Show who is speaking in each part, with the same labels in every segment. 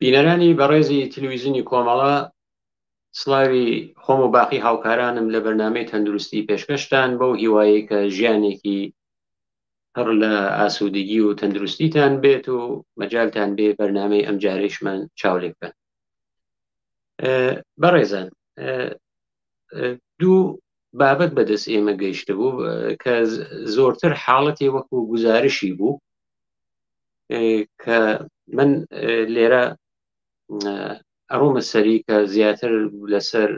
Speaker 1: بینەرانی بەڕێزی تلویزیونی کۆمەڵە، سڵاوی خۆم و باقی هاوکارانم لە بەرنامەی تەندروستی پێشکەشتان بەو هیوایەی کە ژیانێکی پڕ لە ئاسوودگی و تەندروستیتان بێت و مەجالتان بێ بەرنامەی ئەمجارەیشمان چاو لێ بکەن. بەڕێزان دوو بابەت بەدەست ئێمە گەیشتبوو کە زۆرتر حاڵەتی وەکو گزارشی بوو کە من لێرە ئەڕۆمە سەری کە زیاتر لەسەر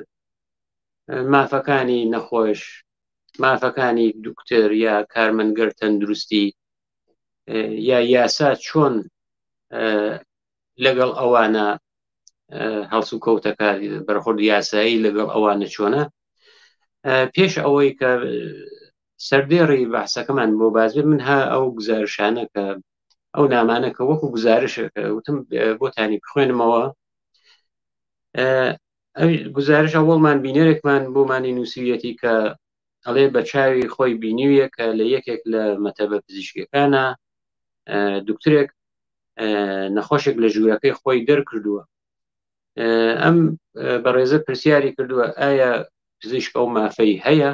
Speaker 1: مافەکانی نەخۆش، مافەکانی دکتۆر یا کارمەندگەر تەندروستی یا یاسا چۆن لەگەڵ ئەوانە هەڵسوکەوتەکە بەرخورد یاسایی لەگەڵ ئەوانە چۆنە. پێش ئەوەی کە سەردێڕی بەحسەکەمان بۆ باز بێت، من ها ئەو گزارشانە کە ئەو نامانە کە وەکو گزارشێکە وتم بۆتانی بخوێنمەوە. گزارش ئەوەڵمان بینەرێکمان بۆمانی نووسیویەتی کە ئەڵێ بە چاوی خۆی بینیویە کە لە یەکێک لە مەتەبە پزیشکیەکانە دکترێک نەخۆشێک لە ژوورەکەی خۆی دەرکردووە. ئەم بەڕێزە پرسیاری کردووە ئایا پزیشک ئەو مافەی هەیە؟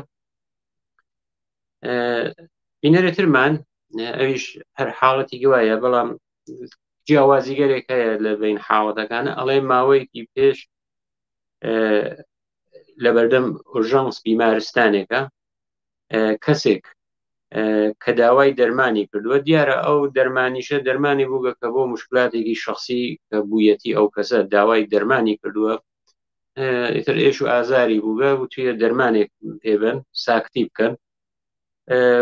Speaker 1: بینەرێترمان ئەویش هەر حاڵەتی گوایە، بەڵام جیاوازیگەرێک هەیە لە بین حاڵەتەکانە. ئەڵێ ماوەیەکی پێش لە بەردەم ئۆرژانس بیمارستانێکە کەسێک کە داوای دەرمانی کردووە، دیارە ئەو دەرمانیشە دەرمانی بووگە کە بۆ مشکلاتێکی شخصی کە بوویەتی ئەو کەسە داوای دەرمانی کردووە، ئیتر ئێش و ئازاری بووگە وتویە دەرمانێک پێبن ساکتی بکەن،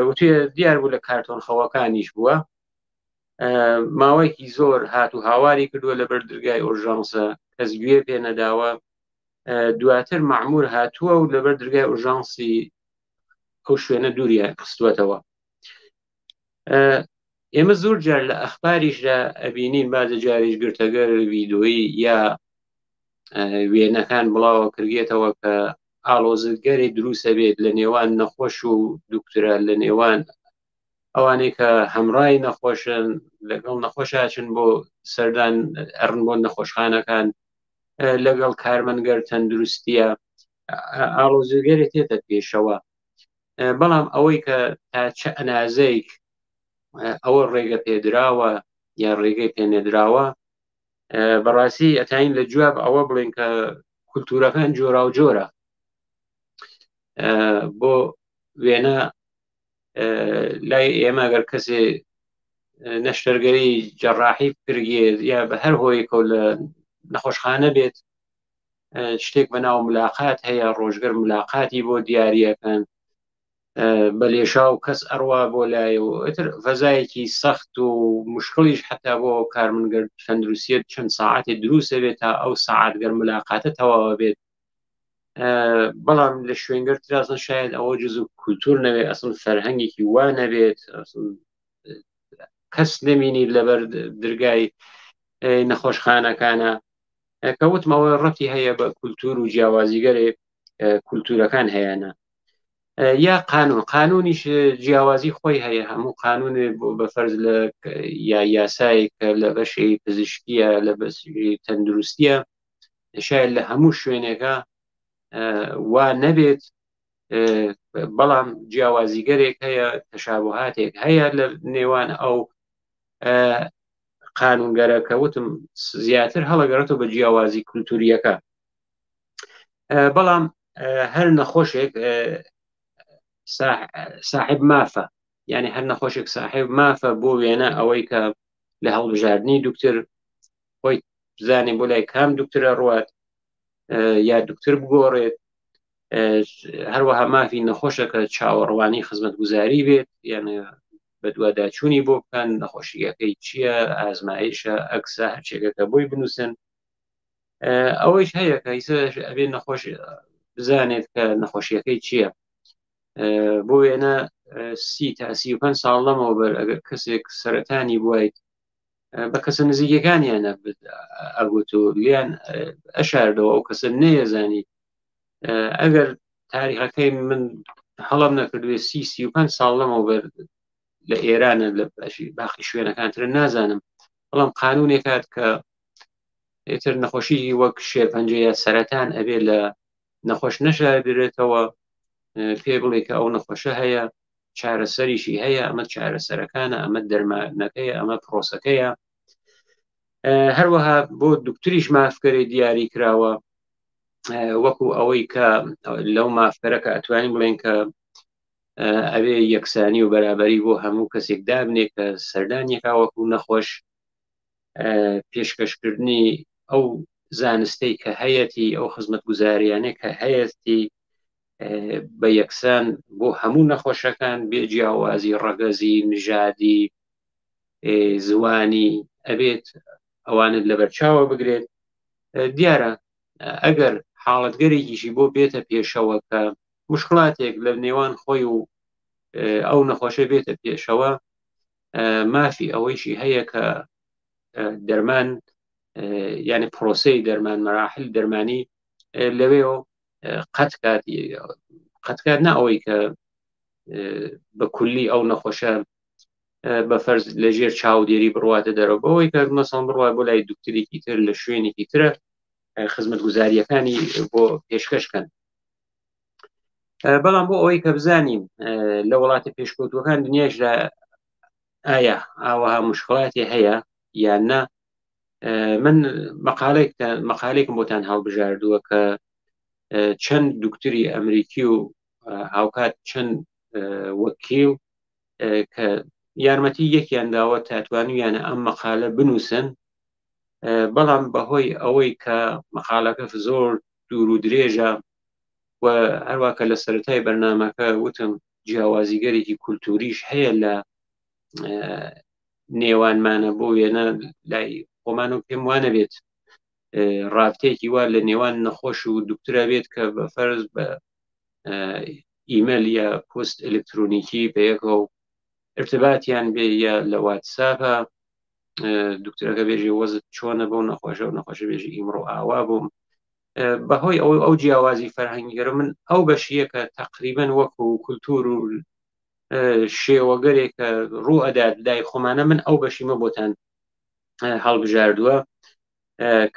Speaker 1: وتویە دیار بوو لە کارتۆن خەوەکانیش بووە. ماوەیەکی زۆر هات و هاواری کردووە لە بەر درگای ئۆرژانسە، کەس گوێ پێ نەداوە. دواتر معمور هاتووە و لەبەر درگای ئۆرژانسی ئەو شوێنە دووریان خستووەتەوە. ئێمە زۆر جار لە ئەخباریشدا ئەبینین، بازە جاریش گرتەگەر ڤیدۆیی یا وێنەکان بڵاوە کردێتەوە کە ئاڵۆزگەری دروستە بێت لە نێوان نەخۆش و دکترە، لە نێوان ئەوانەی کە هەمڕای نەخۆشن لەگەڵ نەخۆشاچن بۆ سەردان ئەڕن بۆ نەخۆشخانەکان، لەگەڵ کارمەندگەر تەندروستیە ئاڵۆزگەری تێتە پێشەوە. بەڵام ئەوەی کە تا چه ئەنازەیەک ئەوە ڕێگە پێدراوە یا ڕێگەی پێنێدراوە، بەڕاستی ئەتاین لە جواب ئەوە بڵێن کە کولتورەکان جۆرا و جۆرە. بۆ وێنە لای ئێمە گەر کەسێ نەشتەرگەری جەڕاحی بکرگێت یا بە هەر هۆیەکەوە لە نەخۆشخانە بێت، شتێک بە ناو ملاقات هەیە، ڕۆژگەر ملاقاتی بۆ دیارەکەن، بە لێشاو کەس ئەڕوا بۆ لای و ئیتر فەزایەکی سەخت و مشکڵیش حتا بۆ کارمنگەر تەندروستیت چەند ساعتێ دروستە بێت تا ئەو ساعتگەر ملاقاتە تەواوە بێت. بەڵام لە شوێنگەر ترازن شاید ئەوە جز و کولتور نەوێ، ئەسڵ فەرهەنگێکی وا نەبێت، کەس نەمینی لەبەر درگای نەخۆشخانەکانە. کە وتمەوە ڕەتی هەیە بە کولتور و جیاوازیگەرێ کولتورەکان هەیەە. یا قانون، قانونیش جیاوازی خۆی هەیە، هەموو قانونێ بۆ بە فەرز لە یا یاسایەک کە لە بەشی پزیشکیە لە بەشی تەندروستیە شاید لە هەموو شوێنێکە وا نەبێت، بەڵام جیاوازیگەرێک هەیە، تەشابهاتێک هەیە لە نێوان ئەو قانونگەرە کە وتم زیاتر هەڵەگەڕێتەوە بە جیاوازی کولتوریەکە. بەڵام هەر نەخۆشێک ساحب مافە، یعنی هەر نەخۆشێک ساحب مافە بۆ وێنە ئەوەی کە لە هەڵبژاردننی دکتر خۆی بزانێ بۆ لای کام دکترە ڕوات یا دکتر بگۆڕێت. هەروەها مافی نەخۆشە کە چاوەڕوانی خزمەتگوزاری بێت، یعنی بەدواداچوونی بۆ بکەن، نەخۆشیەکەی چییە، ئازمایشە، ئەکسە، هەرچێکەکە بۆی بنووسن. ئەوەیش هەیە کە ئیسە ئەبێ نەخۆش بزانێت کە نەخۆشیەکەی چییە. بۆ وێنە 30 تا 35 ساڵ لەمەوبەر ئەگەر کەسێک سەرەتانی بوویت بە کەسە نزیکەکانیان ئەگوت و لیان ئەشاردەوە، ئەو کەسە نەیەزانی. ئەگەر تاریخەکەی من هەڵم نەکردوێ 35 ساڵ لەمەوبەر لە ئێرانە، لە باقی شوێنەکان تر نازانم، بەڵام قانونێکات کە ئیتر نەخۆشی وەک شێرپەنجەیە سەرەتان ئەبێ لە نەخۆش نەشاردرێتەوە پێ بڵێ کە ئەو نەخۆشە هەیە چارەسەریشی هەیە ئەمە چارەسەرەکانە ئەمە دەرمانەکەیە ئەمە پرۆسەکەیە هەروەها بۆ دکتریش مافکەری دیاری کراوە وەکو ئەوەی کە لەو مافکەرە کە ئەتوانین بڵێن کە ئەوێ یەکسانی و بەرابەری بۆ هەموو کەسێک دابنێ کە سەردانیەکە وەکو نەخۆش پێشکەشکردنی ئەو زانستەی کە هەیەتی ئەو خزمەتگوزاریانە کە هەیەتی بە یەکسان بۆ هەموو نەخۆشەکان بێ جیاوازی ڕەگەزی نژادی زوانی ئەبێت ئەوانت لەبەرچاوە بگرێت دیارە ئەگەر حاڵەتگەرێکیشی بۆ بێتە پێشەوە کە مشکلاتێک لە نێوان خۆی و ئەو نەخۆشە بێتە پێشەوە مافی ئەوەیشی هەیە کە دەرمان یعنی پرۆسی دەرمان مەراحل دەرمانی لەوێ و قەت کات قەت کات نا ئەوەی کە بە کولی ئەو نەخۆشە بە فەرز لە ژێر چاودێری بڕواتە دەرەوە بەوەی کە مەسەڵ بڕوا بۆ لای دکترێکی تر لە شوێنێکی ترە خزمەت گوزاریەکانی بۆ پێشکەشکەن بەڵام بۆ ئەوەی کە بزانین لە وڵاتە پێشکەوتوەکان دنیاشدا ئایا ئاوەها مشکڵاتی هەیە یان نا من مقالێکتان مقالێکم بۆتان هەڵبژاردووە کە چەند دکتری ئەمریکی و هاوکات چەند وەکیل کە یارمەتی یەکیان داوە تا توانیویانە ئەم مقالە بنووسن بەڵام بەهۆی ئەوەی کە مقالەکە زۆر دوور و درێژە و هەروە کە لە سەرەتای بەرنمەکە وتم جیاوازیگەرێکی کولتوریش هەیە لە نێوانمانە بۆ وێنە لای خۆمان و پێم وانە بێت ڕابتێکی وا لە نێوان نەخۆش و دکترا بێت کە بە فەرز بە ئیمەل یا پۆست ئەلکترۆنیکی بەیەکەوە ارتباتیان بێ یا لە واتساپە دکتۆرەکە بێژێ وەزت چۆنە بۆ نەخۆشە و نەخۆشە بێژی ئیمڕۆ ئاوا بووم بەهۆی ئەو ئەو جیاوازی فەرهەنگیگەرە من ئەو بەشیە کە تقریبن وەکو کولتور و شێوەگەرێک کە ڕوو ئەدات لای خۆمانە من ئەو بەشیمە بۆتان هەڵبژاردووە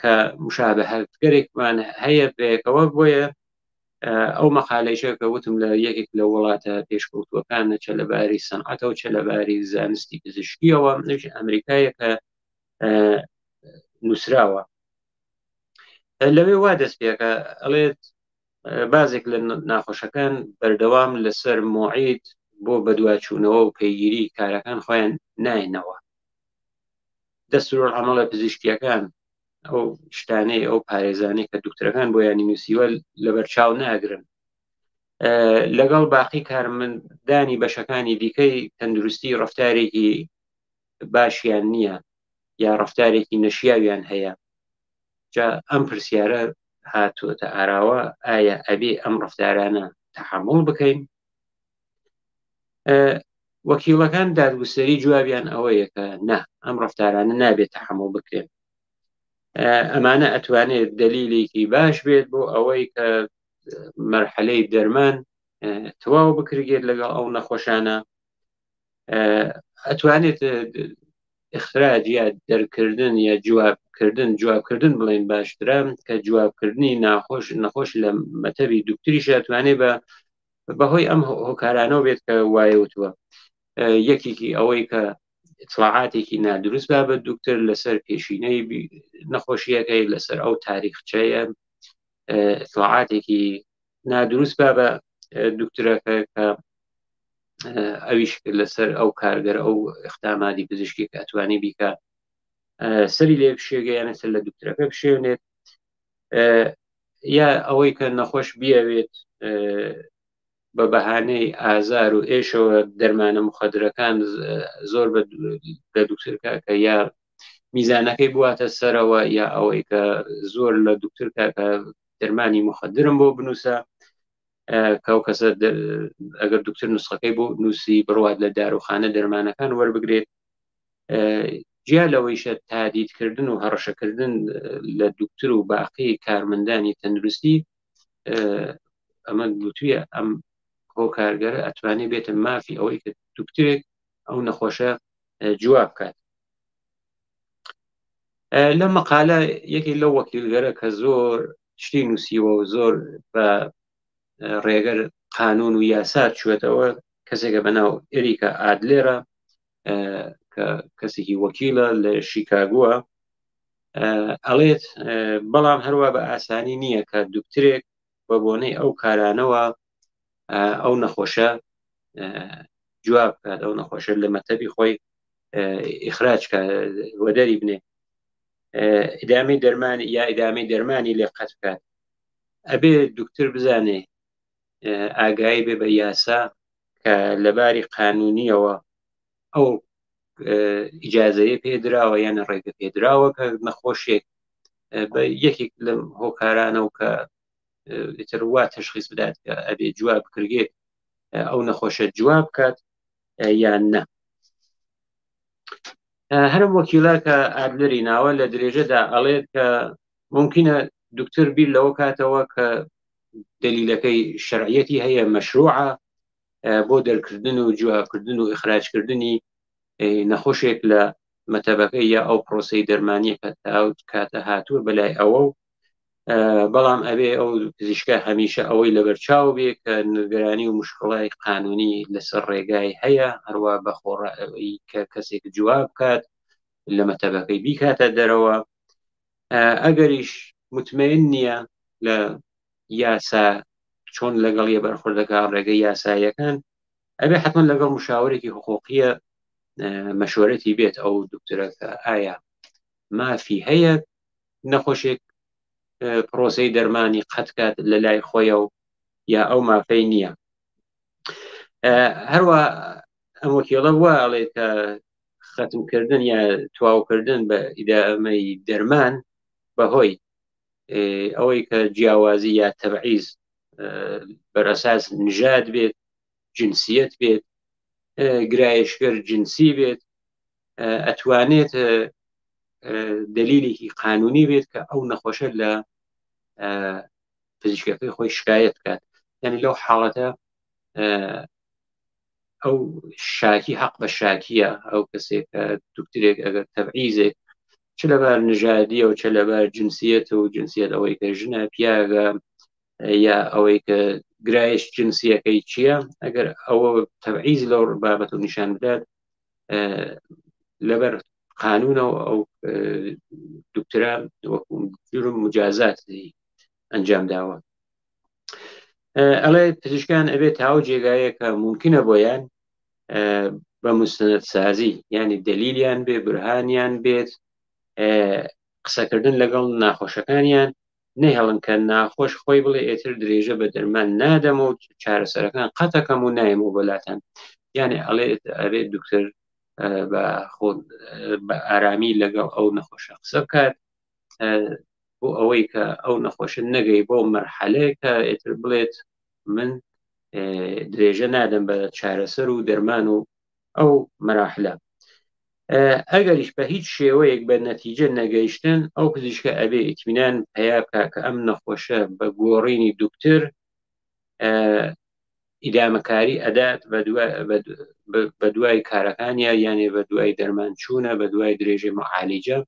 Speaker 1: کە مشابهەتگەرێکمان هەیە بەیەکەوە بۆیە ئەو مەقالەیشە کە وتم لە یەکێک لە وڵاتە پێشکەوتووەکان چە لە باری سەنعەتەوە چە لە باری زانستی پزیشکیەوە نوێژ ئەمریکایە کە نووسراوە لەوێ وا دەست پێکە ئەڵێت بازێک لە ناخۆشەکان بەردەوام لەسەر مۆعید بۆ بەدواچوونەوە و پەیگیری کارەکان خۆیان نایەنەوە دەستورالعەمەڵە پزیشکیەکان ئەو شتانەی ئەو پارێزانەی کە دکتۆرەکان بۆیانی نووسیوە لەبەرچاو ناگرن لەگەڵ باقی کارمەندانی بەشەکانی دیکەی تەندروستی ڕفتارێکی باشیان نییە یا ڕفتارێکی نەشیاویان هەیە جا ئەم پرسیارە هاتووەتە ئاراوە ئایا ئەبێ ئەم ڕفتارانە تەحمل بکەین وەکیڵەکان دادگوستەری جوابیان ئەوەیە کە نا ئەم ڕفتارانە نابێت تەحمل بکرێن ئەمانە ئەتوانێت دەلیلێکی باش بێت بۆ ئەوەی کە مەرحەلەی دەرمان تەواو بکرێت لەگەڵ ئەو نەخۆشانە ئەتوانێت اخراج یا دەرکردن یا جوابکردن جوابکردن بڵێن باشترە کە جوابکردنی ناخۆش نەخۆش لە مەتەبی دکتریش ئەتوانێت بە بەهۆی ئەم هۆکارانەوە بێت کە وایە وتووە یەکێکی ئەوەی کە اطلاعاتێکی نادروست با بە دکتر لەسەر پێشینەی نەخۆشیەکەی لەسەر ئەو تاریخچەیە اطلاعاتێکی نادروست با بە دکترەکە کە ئەویش لەسەر ئەو کارگەر ئەو اختامادی پزیشکی کە ئەتوانی بیکە سەری لێ بشێگەیانە سەر لە دکترەکە بشێنێت یا ئەوەی کە نەخۆش بیەوێت بە بەهانەی ئازار و ئێشەوە دەرمانە مخدرەکان زۆر بە دکتۆرکە کە یا میزانەکەی بواتە سەرەوە یا ئەوەی کە زۆر لە دکتۆرکە کە دەرمانی مخدرم بۆ بنووسە کەو کەسە ئەگەر دکتۆر نسخەکەی بۆ نووسی بڕوات لە داروخانە دەرمانەکان وەربگرێت جیا لەوەیشە تادیدکردن و هەڕەشەکردن لە دکتر و باقی کارمەندانی تەندروستی ئەمە گوتویە ئەم هۆکارگەرە ئەتوانێت بێتە مافی ئەوەی کە دکترێک ئەو نەخۆشە جواب بکات. لە مەقالە یەکێک لەو وەکیلگەرە کە زۆر شتی نووسیوە و زۆر بە ڕێگەر قانون و یاسا چوێتەوە کەسێکە بەناو ئەریکا ئادلێرە کە کەسێکی وەکیلە لە شیکاگووە ئەڵێت بەڵام هەروە بە ئاسانی نییە کە دکترێک بە بۆنەی ئەو کارانەوە ئەو نەخۆشە جواب بکات ئەو نەخۆشە لە مەتەبی خۆی ئیخراج کە وەدەری بنێ ئیدامی دەرمانی یا ئیدامی دەرمانی لێ قەت بکات ئەبێ دکتر بزانێ ئاگایی بێ بە یاسا کە لەباری قانونیەوە ئەو ئیجاازەیە پێدراوە یان ڕێگە پێدراوە کە نەخۆشێک بە یەکێک لەم هۆکارانە و کە ئیتر وا تەشخیص بدات کە ئەبێ جواب بکرێت ئەو نەخۆشە جواب بکات یان نە هەرم وەکیلە کە ئادلەری ناوە لە درێژەدا ئەڵێت کە ممکنە دکتۆر بیر لەوە کاتەوە کە دەلیلەکەی شەرعیەتی هەیە مەشروعە بۆ دەرکردن و جوابکردن و ئخراجکردنی نەخۆشێک لە مەتەبەکە یا ئەو پرۆسی دەرمانیە کە تاوت کاتە هاتووە بەلای ئەوە و بەڵام ئەبێ ئەو پزیشکە هەمیشە ئەوەی لەبەرچاو بێ کە نگرانی و مشکڵای قانونی لەسەر ڕێگای هەیە هەروە بە خۆڕی کە کەسێک جواب بکات لە مەتەبەکەی بیکاتە دەرەوە ئەگەریش متمەین نییە لە یاسا چۆن لەگەڵ یە بەرخوردەکە ڕێگەی یاساییەکان ئەبێ حتمما لەگەڵ مشاورێکی حقوقیە مەشورەتی بێت ئەو دکتۆرەکە ئایا مافی هەیە نەخۆشێک پرۆسەی دەرمانی قەت کات لە لای خۆیە و یا ئەو مافەی نییە هەروە ئەم وەکیڵە وا ئەڵێ کە ختمکردن یا تواوکردن بە ئیدامەی دەرمان بەهۆی ئەوەی کە جیاوازی یا تەبعیز بەرەساس نژاد بێت جنسیەت بێت گرایشگەر جنسی بێت ئەتوانێت دلیلێکی قانونی بێت کە ئەو نەخۆشە لە پزیشکەکەی خۆی شکایەت بکات یعنی لەو حاڵەتە ئەو شاکی حەق بە شاکیە ئەو کەسێک کە دکترێک ئەگەر تەبعیزێک چ لەبار نژادیە و چ لەبار جنسیەت و جنسیەت ئەوەی کە ژنە پیاگە یا ئەوەی کە گرایش جنسیەکەی چییە ئەگەر ئەوە تەبعیز لەو بابەت و نیشان بدات لەبەر قانونەوە ئەو دکترا وەکو جرم مجازات ئەنجام داوە ئەڵێ پزیشکان ئەبێت تاو جێگایە کە ممکنە بۆیان بە مستند سازی ینی دەلیلیان بێ برهانیان بێت قسەکردن لەگەڵ ناخۆشەکانیان نەهێڵن کە ناخۆش خۆی بڵێ ئێتر درێژە بە دەرمان نادەم و چارەسەرەکان قەتەکەم و نایەمەوە بەلاتان یانێ ئەڵێ ئەبێت دکتۆر بە خۆ بە ئارامی لەگەڵ ئەو نەخۆشە قسە بکات بۆ ئەوەی کە ئەو نەخۆشە نەگەی بۆ مەرحەلەیە کە ئێتر بڵێت من درێژە نادەم بە چارەسەر و دەرمان و ئەو مەراحلە ئەگەریش بە هیچ شێوەیەک بە نەتیجە نەگەیشتن ئەو پزیشکە ئەبێ ئیتمینان پەیا بکە کە ئەم نەخۆشە بە گۆڕینی دکتر ئیدامەکاری ئەدات بە دوای کارەکانیا یانێ بە دوای دەرمان چوونە بە دوای درێژەی معالیجە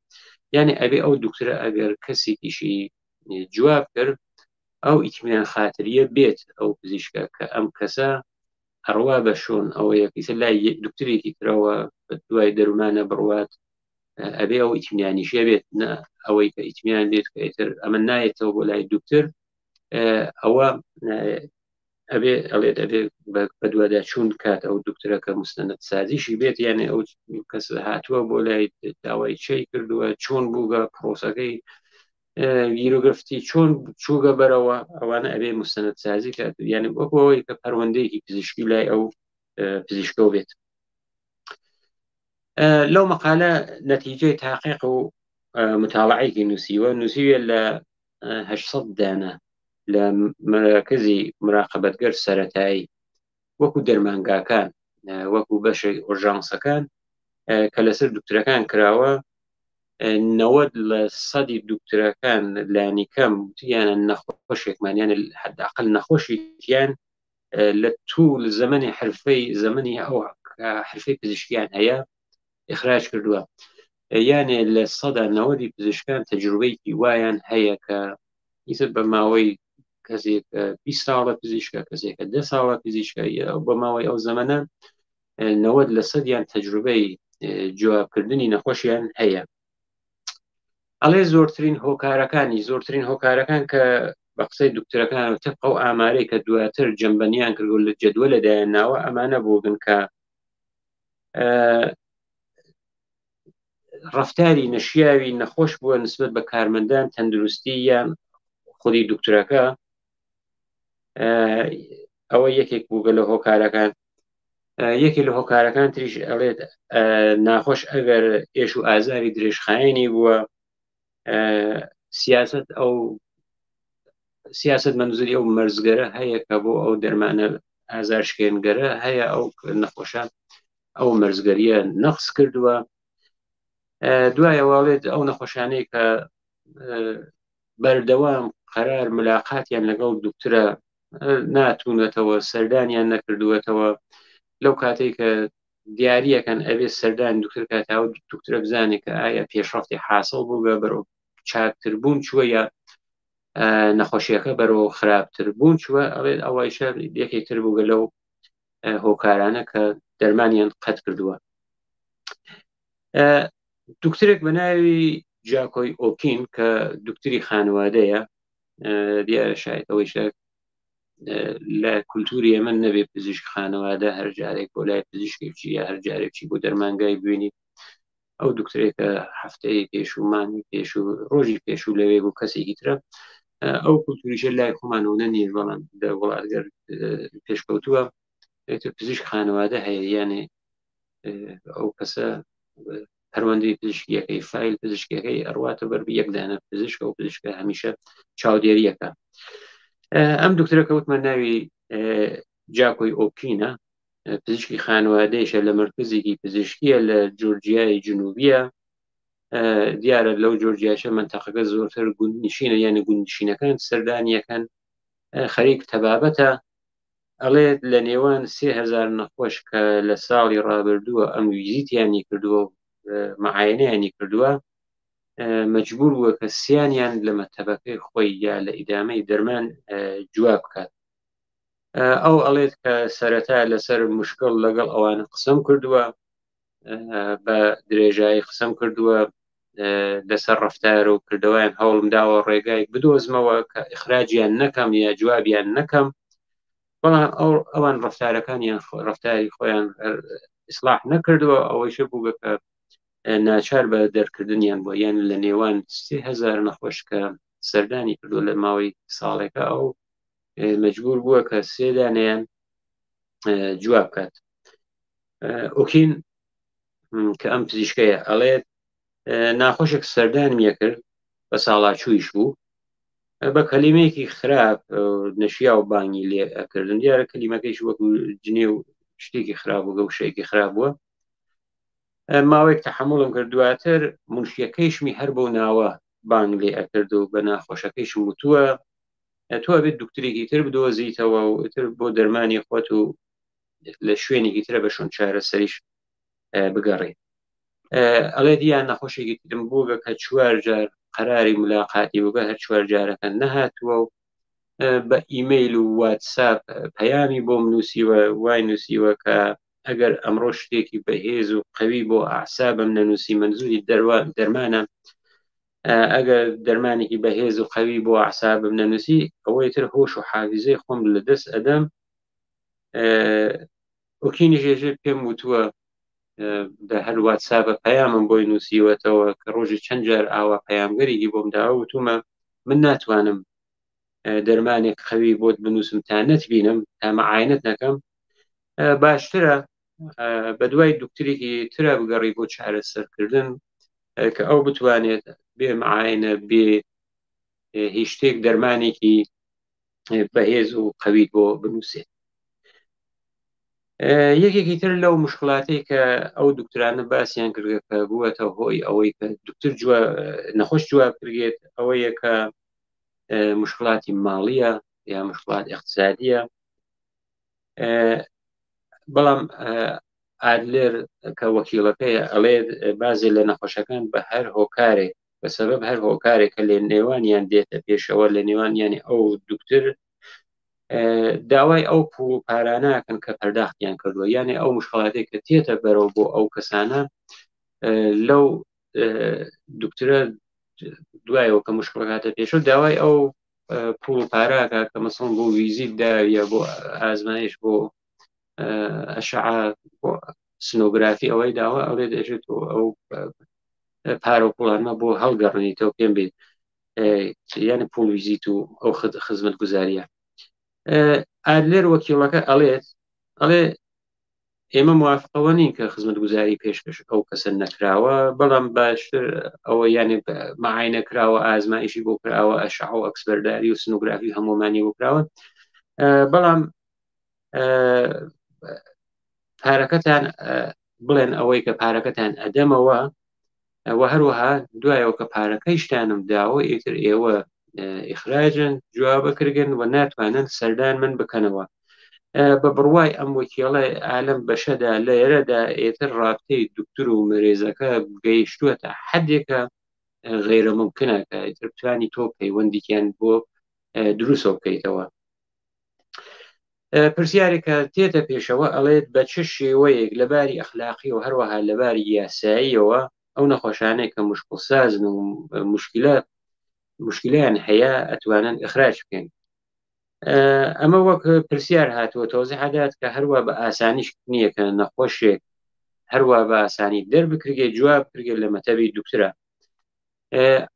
Speaker 1: یعنی ئەبێ ئەو دکترە ئەگەر کەسێکیشی جواب کرد ئەو ئیتمینان خاتریە بێت ئەو پزیشکە کە ئەم کەسە ئەڕوا بە شۆن ئەوە یەکیسە لای دکترێکی ترەوە بە دوای دەرمانە بڕوات ئەبێ ئەو ئیتمینانیشە بێت نە ئەوەی کە ئیتمیان بێت کە ئیتر ئەمە نایەتەوە بۆ لای دکتر ئەوە ئەبێ ئەڵێت ئەبێ بەدوادا چوون کات ئەو دکتۆرە کە مستند سازیشی بێت یانێ ئەو کەس هاتووە بۆ لای داوای چی کردووە چۆن بووگە پرۆسەکەی گیرۆگرفتی چۆن چووگە بەرەوە ئەوانە ئەبێ مستند سازی کات یانە وەکو ئەوەی کە پەروەندەیەکی پزیشکی لای ئەو پزیشکەوە بێت لەو مقالە نەتیجەی تاقیق و متاڵعێکی نووسیوە نووسیوە لە 800 دانە لە مەرکزی مراقبەتگەر سەتایی وەکو دەرمانگاکان وەکو بەشێک ئۆژانسەکان کە لەسەر دکتۆرەکان کراوە 90% دکتۆرەکان لانیکەم وتیانە نەخۆشێکمان یانە حداقل نەخۆشییان لە طول زمانی حرفەی زمانی ئەو حرفەی پزیشکیان هەیە اخراج کردووە. یانێ 90% پزیشکان تەجروبەیەکی وایان هەیە کە ئیتر بە ماوەی کەسێک 20 ساڵە پزیشکە، کەسێکە 10 ساڵە پزیشکە، بە ماوەی ئەو زەمەنە 90 لە سەدیان تەجروبەی جوابکردنی نەخۆشیان هەیە. ئەڵێ زۆرترین هۆکارەکانی زۆرترین هۆکارەکان کە بە قسەی دکتۆرەکان و تەبقە و ئامارەی کە دواتر جەمبەنیان کردو لە جەدوە لە دایان ناوە ئەمانە بووگن کە ڕفتاری نەشیاوی نەخۆش بووە نسبەت بە کارمەندان تەندروستی یان خودی دکتۆرەکە، ئەوە یەکێک بووگە لە هۆکارەکان. یەکێ لە هۆکارەکان تریش ئەڵێت ناخۆش ئەگەر ئێش و ئازاری درێژخایەنی بووە، سیاست ئەو سیاست مەنزوری ئەو مەرزگەرە هەیە کە بۆ ئەو دەرمانە ئازارشکێنگەرە هەیە، ئەو نەخۆشە ئەو مەرزگەریە نەقس کردووە. دوایە واڵێت ئەو نەخۆشانەی کە بەردەوام قەرار ملاقاتیان لەگەڵ دکتۆرە ناتونەتەوە، سەردانیان نەکردووەتەوە، لەو کاتێک کە دیارەکەن ئەبێ سەردان دکتۆر کاتاوە دکتۆرە بزانێت کە ئایا پێشڕفتی حاصل بووگە بەرەو چاکتر بوون چووە یا نەخۆشیەکە بەرەو خراپتر بوون چووە. ئەڵێت ئەوەیشە یەکێک تر بووگە لەو هۆکارانە کە دەرمانیان قەت کردووە. دکترێک بە ناوی جاکۆی ئۆکین کە دکتری خانوادەیە، دیارە شاید ئەوەیشە لە کولتوری ئێمە نەبێ پزیشک خانەوادە هەر جارێک بۆ لای پزیشکێکی یا هەر جارێکی بۆ دەرمانگای بوێنی ئەو دکترێکە هەفتەیە پێش و مانگی پێش و ڕۆژی پێش و لەوێ بوو کەسێکی ترە. ئەو کولتوریشە لای خۆمانەوە نەنیە، بەڵام لە وڵاتگەر پێشکەوتووە پزیشک خانەوادە هەیە، یانێ ئەو کەسە پەروەندەی پزیشکیەکەی فیل پزیشکەکەی ئەڕواتە بەر یەکدانە پزیشکە و پزیشکە هەمیشە چاودێریەکە. ئەم دکتۆرە کەوتمە ناوی جاکۆی ئۆکینە، پزیشکی خانوادەیشە لە مرکزێکی پزیشکیە لە جۆرجیای جنوبیە. دیارە لەو جۆرجیاشە منتەقەکە زۆرتر گوندنشینە، یعنی گوندنشینەکان سەردانیەکەن، خەریک تەبابەتە. ئەڵێت لە نێوان 3000 نەخۆش کە لە ساڵی ڕابردووە ئەم ویزیتیانی کردووە و معاینەیانی کردووە، مەجبور بووە کە سیانیان لە مەتەبەکەی خۆی یا لە ئیدامەی دەرمان جواب بکات. ئەو ئەڵێت کە سەرەتا لەسەر مشکڵ لەگەڵ ئەوانە قسەم کردووە، بە درێژایی قسەم کردووە لەسەر ڕفتار و کردەوەیان، هەوڵم داوە ڕێگای بدۆزمەوە کە ئیخراجیان نەکەم یا جوابیان نەکەم، بەڵام ئەوان ڕفتارەکانیان ڕفتاری خۆیان ئیسلاح نەکردووە. ئەوەیشە بوو کە ناچار بە دەرکردنیان بووە، یان لە نێوان 3000 نەخۆش کە سەردانی کردووە لە ماوەی ساڵێکە، ئەو مجبور بووە کە سێدانیان جواب بکات. ئۆکین کە ئەم پزیشکەیە ئەڵێت ناخۆشێک سەردانم یەکرد بە ساڵاچوویش بوو، بە کەلیمەیەکی خراپ نەشیا و بانگی لێ ئەکردن. دیارە کەلیمەکەیش وەکو جنێ و شتێکی خراپ بوو، گەوشەیەکی خراپ بووە. ماوەیەک تەحملم کرد، دواتر منشیەکەیشمی هەر بەو ناوە بانگ لێ ئەکرد و بە ناخۆشەکەیشم وتووە تۆ ئەبێت دکترێکی تر بدۆزیتەوە و تر بۆ دەرمانی خۆت و لە شوێنێکی ترە بە شوێن چارەسەریش بگەڕێ. ئەڵێ دیان نەخۆشێکی ترم بووگە کە چوار جار قەراری ملاقاتی بووگە، هەر چوار جارەکە نەهاتووە و بە ئیمەیل و واتساپ پەیامی بۆم نووسیوە، وای نووسیوە کە ئەگەر ئەمڕۆ شتێکی بەهێز و قەوی بۆ ئەعسابم نەنووسی، مەنزوری دەرمانە، ئەگەر دەرمانێکی بەهێز و قەوی بۆ ئەعسابم نەنووسی ئەوەی تر هۆش و حافیزەی خۆم لەدەست ئەدەم. ئۆکینی ژێژێ پێم وتووە لە هەر واتساپە پەیامم بۆی نووسیوەتەوە کە ڕۆژی چەند جار ئاوا پەیامگەرێکی بۆم داوە، وتومە من ناتوانم دەرمانێک قەوی بۆت بنووسم تا نەتبینم، تا مەعاینەت نەکەم، باشترە بە دوای دکترێکی ترە بگەڕی بۆ چارەسەرکردن کە ئەو بتوانێت بێ معاینە بێ هیچ شتێک دەرمانێکی بەهێز و قەویت بۆ بنووسێت. یەکێکی تر لەو مشکلاتەی کە ئەو دکترانە باسییان کردگە کە بووەتە هۆی ئەوەی کە دکتر نەخۆش جواب کرێت ئەوەیە کە مشکلاتی ماڵیە یا مشکلات اقتصادیە. بەڵام ئادلێر کە وەکیڵەکەیە ئەڵێ بازێ لە نەخۆشەکان بە هەر هۆکارێک بە سەبەب هەر هۆکارێک کە لە نێوانیان دێتە پێشەوە لە نێوانیانی ئەو دکتر داوای ئەو پوڵ و پارانەکەن کە پەرداختیان کردووە یانێ ئەو مشکڵاتێک کە تێتە بەرەوە بۆ ئەو کەسانە لەو دکترە دوایەوە کە مشکڵەکاتە پێشەوە داوای ئەو پوڵ و پاراکە کە مەسڵ بۆ ویزیت داویە بۆ ئازمایش بۆ ئەشعە بۆ سنۆگرافی ئەوەی داوە ئەڵێ دەژێت و ئەو پارە و پوڵانمە بۆ هەڵگەڕنیتەوە پێم بێت یعنی پوڵ ویزیت و ئەو خزمەت گوزاریە ئادلێر وەکیڵەکە ئەڵێت ئەڵێ ئێمە موافقەوە نین کە خزمەت گوزاری پێشکەش ئەو کەسە نەکراوە بەڵام باشتر ئەوە یانێ مەعاینە کراوە ئازمایشی بۆ کراوە ئەشع و ئەکسبەرداری و سنوگرافی هەمومانی بۆ کراوە بەڵام پارەکەتان بڵێن ئەوەی کە پارەکەتان ئەدەمەوە و هەروەها دوایەوە کە پارەکەیشتانم داوە ئیتر ئێوە ئیخراجن جوابەکردن و ناتوانن سەردان من بکەنەوە بە بڕوای ئەم وەکیڵە ئالم بەشەدا لێرەدا ئێتر ڕابتەی دکتور و مەرێزەکە گەیشتووەتە حدێکە غیرە ممکنە کە ئیتر بتانی تۆ پەیوەندیکیان بۆ دروستەوە بکەیتەوە. پرسیارێکە تێتە پێشەوە ئەڵێت بە چ شێوەیەک لە باری ئەخلاقی و هەروەها لە باری یاساییەوە ئەو نەخۆشانەی کە مشکڵسازن و مشکلە مشکلیان هەیە ئەتوانن ئەخراج بکەن ئەمە وەک پرسیار هاتووە تۆزی حدات کە هەروە بە ئاسانیش نییە کە نەخۆشێک هەروە بە ئاسانی دەربکرگێ جواب بکرگێ لە مەتەبی دکترە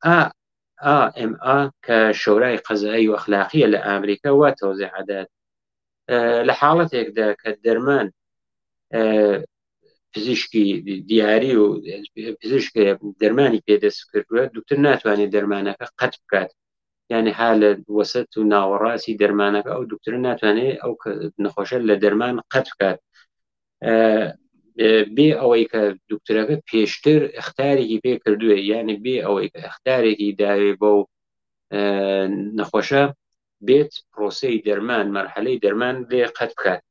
Speaker 1: ئا AMA کە شۆرای قەزایی و ئەخلاقیە لە ئامریکا وا تەوزیع ئەدات لە حاڵەتێکدا کە دەرمان پزیشکی دیاری و پزیشک دەرمانی پێدەست کردووە دکتر ناتوانێت دەرمانەکە قەت بکات یعنی ها لە وەسەت و ناوەڕاستی دەرمانەکە ئەو دکتر ناتوانێت ئەو نەخۆشە لە دەرمان قەت بکات بێ ئەوەی کە دکتۆرەکە پێشتر اختارێکی پێ کردوێ یعنی بێ ئەوەی کە اختارێکی داوێ بەو نەخۆشە بێت پرۆسەی دەرمان مەرحەلەی دەرمان لێ قەت بکات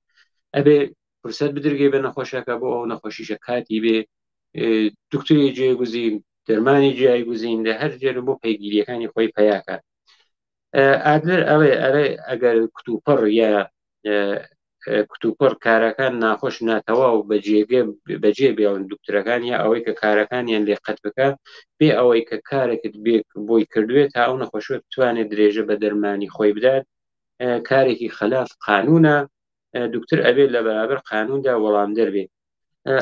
Speaker 1: ئەبێ فرسەت بدرگێ بە نەخۆشەکە بۆ ئەو نەخۆشیشە کاتی بێ دکتۆری جێگوزین دەرمانی جیای گوزین لە هەر جێر بۆ پەیگیریەکانی خۆی پیاکات ئادلەر ئەڵێ ئەرێ ئەگەر کتوپڕ یا کتوپڕ کارەکان ناخۆش ناتەواو بەجێگە بەجێ بێڵن دکتۆرەکان یا ئەوەی کە کارەکانیان لێ قەت بکە بێ ئەوەی کە کارێکت بێ بۆی کردوێت تا ئەو نەخۆشوە بتوانێت درێژە بە دەرمانی خۆی بدات کارێکی خلاف قانونە دکتۆر ئەبێت لە بەرابەر قانوندا وەڵام دەربێت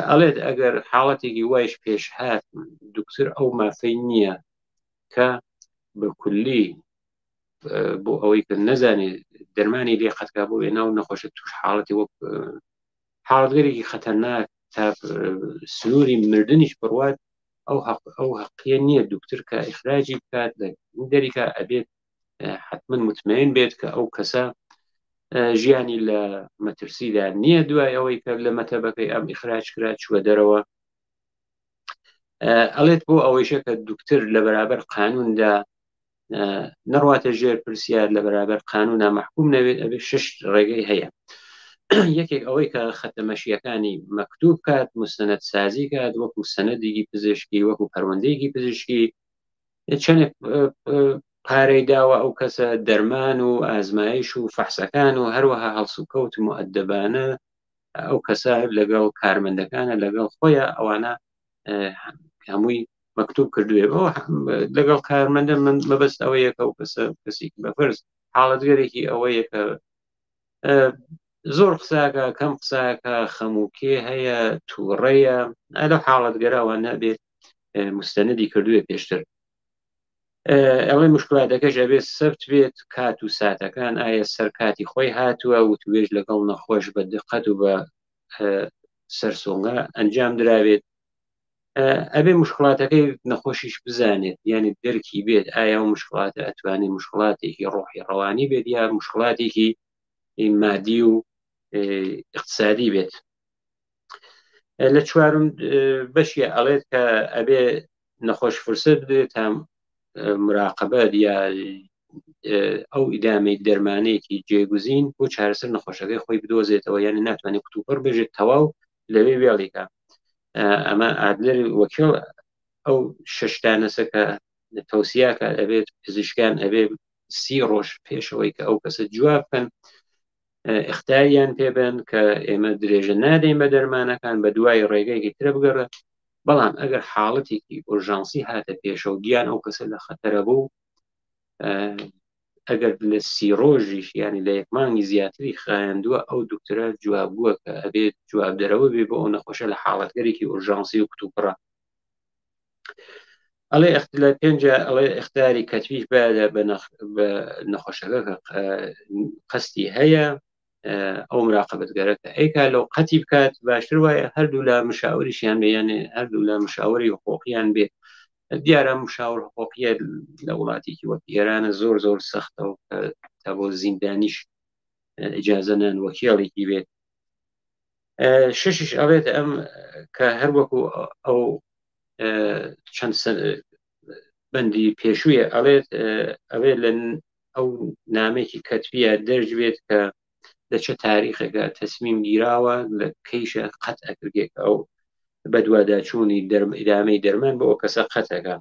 Speaker 1: ئەڵێت ئەگەر حاڵەتێکی وایش پێش هات دکتۆر ئەو مافەی نییە کە بە کولی بۆ ئەوەی کە نەزانێت دەرمانی لێ قەتکا بۆ وێنا و نەخۆشە توش حاڵەتی وەک حاڵەتگەرێکی خەتەرناک تا سنووری مردنیش بڕوات ئەو حەق ئەو حەقیە نییە دکتر کە ئیخراجی بکات لە دەریکا ئەبێت حتمما متمەین بێت کە ئەو کەسە ژیانی لە مەترسیدا نییە دوای ئەوەی کە لە مەتەبەکەی ئەم ئیخراج کرا چووە دەرەوە ئەڵێت بۆ ئەوەیشە کە دکتر لە بەرابەر قانوندا نەڕواتە ژێر پرسیار لە بەرابەر قانونا محکوم نەوێت ئەبێ شش ڕێگەی هەیە یەکێک ئەوەی کە خەتەمەشیەکانی مەکتوب کات مستند سازی کات وەکو سەنەدێکی پزیشکی وەکو پەروەندەیەکی پزیشکی چەندێک پارەی داوە ئەو کەسە دەرمان و ئازمایش و فەحسەکان و هەروەها هەڵسوکەوت مؤدبانە ئەو کەسە لەگەڵ کارمەندەکانە لەگەڵ خۆیان ئەوانە هەمووی مەکتوب کردوێ بۆ لەگەڵ کارمەندە من مەبەست ئەوەیە کە ئەو کەسە کەسێکی بەفرز حاڵەتگەرێکی ئەوەیە کە زۆر قساکە کەم قساکە خەموکێ هەیە تووڕەیە لەو حاڵەتگەرەوە نەبێت مستەندی کردوێ پێشتر ئەڵێ مشکلاتەکەش ئەبێت سەبت بێت کات و ساتەکان ئایا سەر کاتی خۆی هاتووە وتوێژ لەگەڵ نەخۆش بە دقەت و بە سەرسۆنگە ئەنجام دراوێت ئەبێ مشکلاتەکەی نەخۆشیش بزانێت یعنی دەرکی بێت ئایا و مشکلاتە ئەتوانێت مشکلاتێکی ڕۆحی ڕەوانی بێت یا مشکلاتێکی مادی و اقتصادی بێت لە چوارم بەشی ئەڵێت کە ئەبێ نەخۆش فرسەت بدرێت تا مراقبە یا ئەو ئیدامەی دەرمانەیەکی جێگوزین بۆ چارەسەر نەخۆشەکەی خۆی بدۆزێتەوە یعنی ناتوانێت کتوپڕ بێژێت تەواو. لەوێ وێڵیکە. ئەمە ئادلەر وەکیڵ ئەو شەشتانەسە کە تەوسیاکە ئەبێت پزیشکان ئەبێ 30 ڕۆژ پێشەوەی کە ئەو کەسە جواب بکەن اختاریان پێبن کە ئێمە درێژە نادەین بە دەرمانەکان بە دوای ڕێگەیەکی ترە بگەڕە. بەڵام ئەگەر حاڵەتێکی ئۆرژانسی هاتە پێشەوە، گیان ئەو کەسە لە خەتەرە بوو، ئەگەر لە 30 ڕۆژیش ینی لە یەک مانگی زیاتری خایاندووە، ئەو دکتۆرە جواب بووە کە ئەبێت جواب دەرەوە بێ بۆ ئەو نەخۆشە لە حاڵەتگەرێکی ئۆرژانسی و کتوپڕە. ئەڵێ لە پێنج ئەڵێ اختاری کەتبیش بادە بە نەخۆشەکە کە قەستی هەیە ئەو مراقبەتگەرە کە ئەیکا لەو قەتی بکات باشتر وایە هەردوو لە مشاوریشیان بێ، یانێ هەردوو لە مشاوری حقوقیان بێ. دیارە مشاور حقوقیە لە وڵاتێکی وەک ئێرانە زۆر زۆر سەختە و تا بۆ زیندانیش ئیجازە نان وەکیڵێکی بێت. شەشیش ئەڵێت ئەم کە هەر وەکو ئەو چەند بەندی پێشوویە ئەڵێت ئەوێ لە ئەو نامێکی کەتبیە دەرج بێت کە لە چه تاریخێکە تەسمیم گیراوە، لە کەیشە قەت ئەکرگێک ئەو بەدواداچوونی ئیدامەی دەرمان بۆ ئەو کەسە قەتەکە.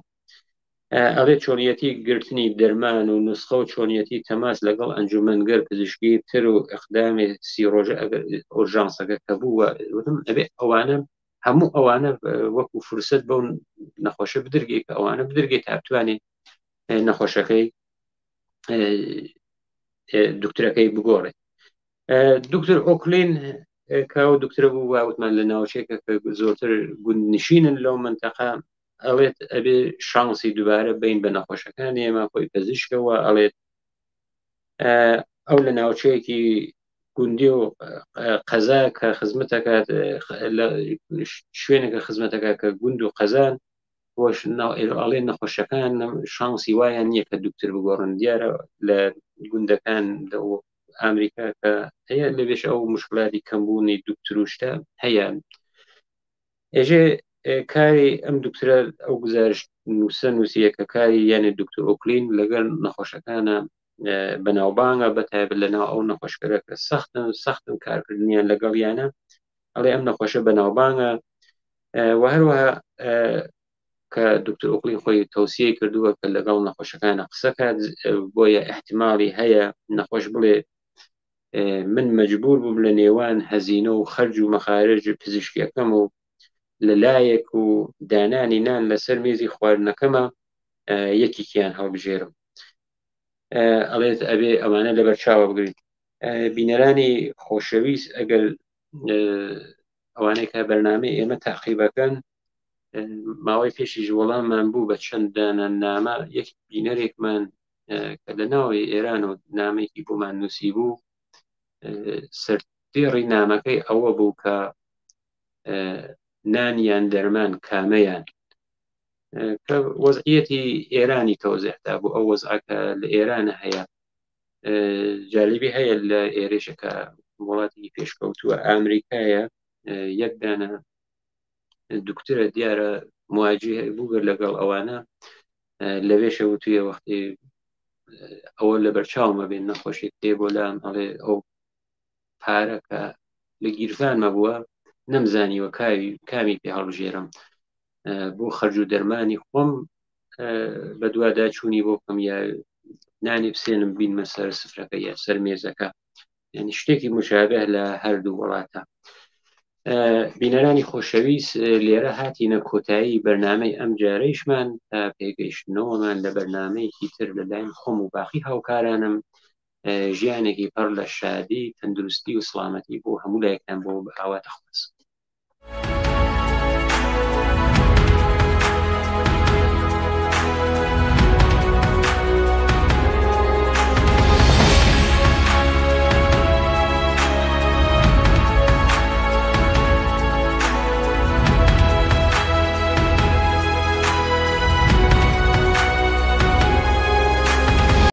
Speaker 1: ئەڵێ چۆنیەتی گرتنی دەرمان و نسخە و چۆنیەتی تەماس لەگەڵ ئەنجومەنگەر پزیشکی تر و ئەقدامی 30 ڕۆژە ئەگەر ئۆرژانسەکە کە بوو وتم ئەبێ ئەوانە هەموو ئەوانە وەکو فرسەت بەو نەخۆشە بدرگێ کە ئەوانە بدرگێ تا بتوانێت نەخۆشەکەی دکتۆرەکەی بگۆڕێت. دکتۆر ئۆکلین کە ئەو دکتۆرە بوو واوتمان لە ناوچێکە کە زۆرتر گوندنشینن لەو منتەقە، ئەڵێت ئەبێ شانسی دووبارە بین بە نەخۆشەکان ئێمە، خۆی پزیشکەوە ئەڵێت ئەو لە ناوچەیەکی گوندی و قەزا کە خزمەتەکات لە شوێنێکە خزمەتەکە کە گوند و قەزان بۆش ئەڵێ نەخۆشەکان شانسی وایان نییە کە دکتۆر بگۆڕن. دیارە لە گوندەکان لە ئەمریکا کە هەیە لەوێش ئەو مشکلاتی کەمبوونی دکتروشتە هەیە. ئێژێ کاری ئەم دکتۆرە ئەو گزارش نووسە نووسیە کە کاری یانێ دکتۆر ئۆکلین لەگەڵ نەخۆشەکانە بەناوبانگە، بە تایبەت لەناو ئەو نەخۆشکەرە کە سەختن سەختن کارکردنیان لەگەڵ یانە. ئەڵێ ئەم نەخۆشە بەناوبانگە و هەروەها کە دکتۆر ئۆکلین خۆی تەوسیەی کردووە کە لەگەڵ نەخۆشەکانە قسەکات، بۆیە احتمالی هەیە نەخۆش بڵێ من مەجبور بووم لە نێوان هەزینە و خەرج و مەخارج پزیشکیەکەم و لە لایەک و دانانی نان لەسەر مێزی خواردنەکەمە یەکێکیان هەڵبژێرم. ئەڵێت ئەبێ ئەوانە لەبەر چاوە بگریت. بینەرانی خۆشەویست، ئەگەر ئەوانەی کە بەرنامەی ئێمە تاقیبەکەن، ماوەی پێشیش وەڵاممان بوو بە چەند دانە نامە. یەک بینەرێکمان کە لە ناوی ئێران و نامێکی بۆمان نووسی بوو، سەردێڕی نامەکەی ئەوە بوو کە نان یان دەرمان کامەیان، کە وەزعیەتی ئێرانی تەوزیحدا بوو، ئەو وەزعەکە لە ئێرانە هەیە. جالبی هەیە لە ئێرێشەکە وڵاتی پێشکەوتووە ئەمریکایە، یەک دانە دکتۆرە دیارە مواجه بووگەر لەگەڵ ئەوانە لەوێشە وتویە وەختی ئەوە لە بەرچاومە بێن نەخۆشی تێ بۆ لام ئەڵێ ئەو پارەکە لە گیرفانمە بووە نەمزانیوە کاوی کامی پێ هەڵبژێرم بۆ خەرج و دەرمانی خۆم بەدوادا چوونی بۆ بکەم یا نانی بسێنم بینمە سەر سفرەکە یا سەر مێزەکە، یعنی شتێکی مشابه لە هەردوو وڵاتە. بینەرانی خۆشەویست، لێرە هاتینە کۆتایی بەرنامەی ئەم جارەیشمان تا پێگەیشتنەوەمان لە بەرنمەیەکی تر لەلاین خۆم و باقی هاوکارانم ژیانێکی پڕ لە شادی، تەندروستی و سڵامەتی بۆ هەموو لایەکتان بۆ ئاواتە خواست.